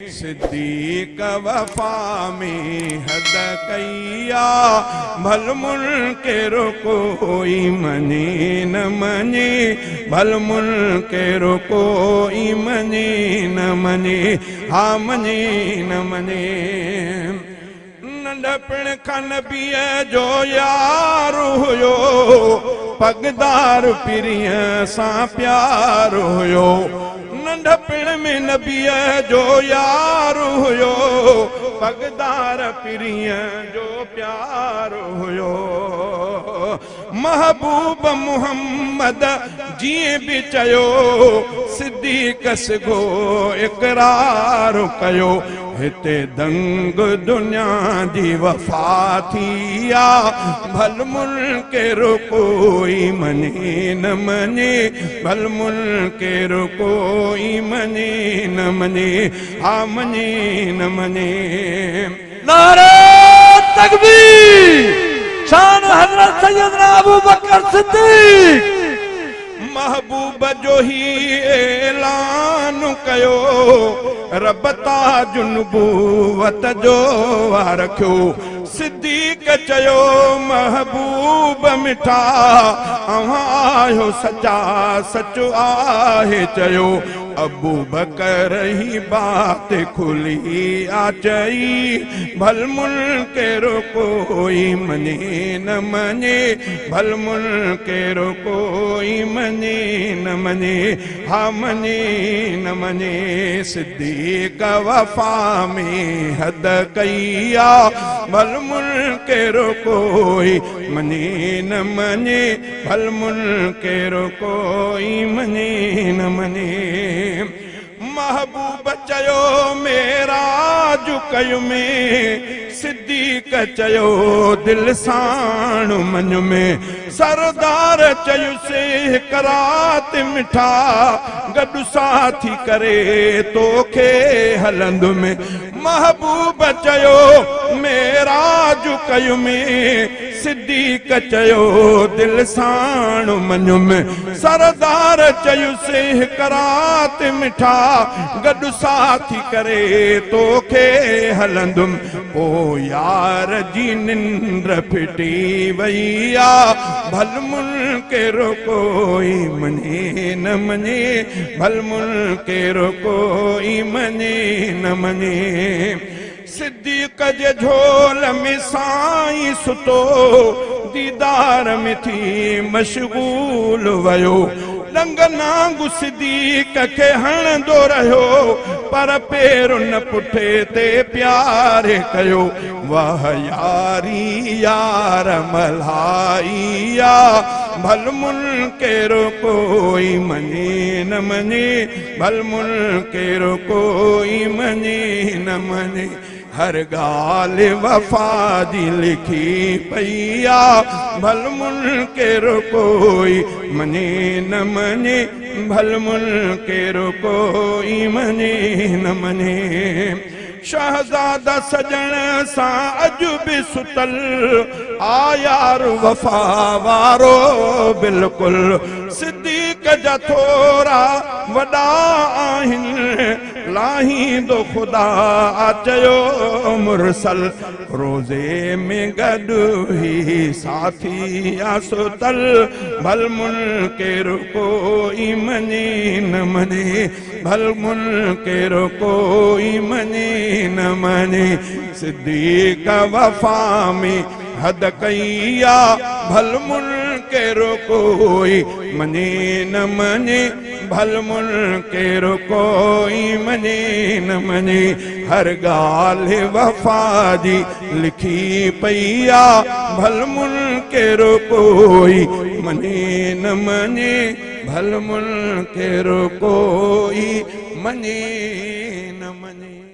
صديق وفا ۾ حد ڪئي آ، ڀل منڪر ڪوئي مڃي نه مڃي، ڀل منڪر ڪوئي مڃي نه مڃي، ها مڃي نه مڃي. ننڍپڻ کان نبيء جو يار هيو، پڳدار پرينء سان پيار هيو. ننڍپڻ ۾ نبيء جو يار هيو، پڳدار پرينء جو پيار هيو. محبوب محمد جيئن به چيو، صديق سگهو اقرار ڪيو. هتي دنگ دنيا جي وفا ٿي آ، ڀل منڪر ڪوئي مڃي نه مڃي، ڀل منڪر ڪوئي مڃي نه مڃي، ها مڃي نه مڃي. نعري تڪبير شان حضرت سيدنا ابوبڪر صديق. محبوب جو هي اعلان ڪيو، رب تاج نبوت جو آ رکيو. صديق چيو محبوب مٺا، اوهان آهيو سچا سچ آهي چيو. ابوبڪر هي بات کلي آ چئي، ڀل منڪر ڪوئي مڃي نه مڃي، ڀل منڪر ڪوئي مڃي نه مڃي، ها مڃي نه مڃي. صديق وفا ۾ حد ڪئي آ، ڀل منڪر ڪوئي مڃي نه مڃي، ڀل منڪر ڪوئي مڃي نه مڃي. محبوب چيو معراج ڪيم، صديق چيو دل ساڻ مڃ ۾. سردار چيس هڪ رات مٺا، گڏ ساٿي ڪري توکي هلندم. محبوب چيو معراج ڪيم، صديق چيو دل ساڻ مڃم. سردار چيس هڪ رات مٺا، گڏ ساٿي ڪري توکي هلندم. پوء يار جي ننڊ ڦٽي وئي آ، ڀل منڪر ڪوئي مڃي نه مڃي، ڀل منڪر ڪوئي مڃي نه مڃي. صديق جي جهول ۾ سائين ستو، ديدار ۾ ٿي مشغول ويو. ڏنگ نانگ صديق کي هڻندو رهيو، پر پير نه پٺي تي پيار ڪيو. واهه ياري يار ملهائي آ، ڀل منڪر ڪوئي مڃي نه مڃي، ڀل منڪر ڪوئي مڃي نه مڃي. هر ڳالهه وفا جي لکي پئي آ، ڀل منڪر ڪوئي مڃي نه مڃي، ڀل منڪر ڪوئي مڃي نه مڃي. شهزادا سڄڻ سان اڄ به ستل آ، يار وفا وارو بلڪل. صديق جا ٿورا وڏا آهن، لاهيندو خدا آ چيو مرسل. روزي ۾ گڏ هي ساٿي آ ستل، ڀل منڪر ڪوئي مڃي نه مڃي، ڀل منڪر ڪوئي مڃي نه مڃي. صديق وفا ۾ حد ڪئي آ، ڀل منڪر ڪوئي مڃي نه مڃي، ڀل منڪر ڪوئي مڃي نه مڃي. هر ڳالهه وفا جي لکي پئي آ، ڀل منڪر ڪوئي مڃي نه مڃي، ڀل منڪر ڪوئي مڃي نه مڃي.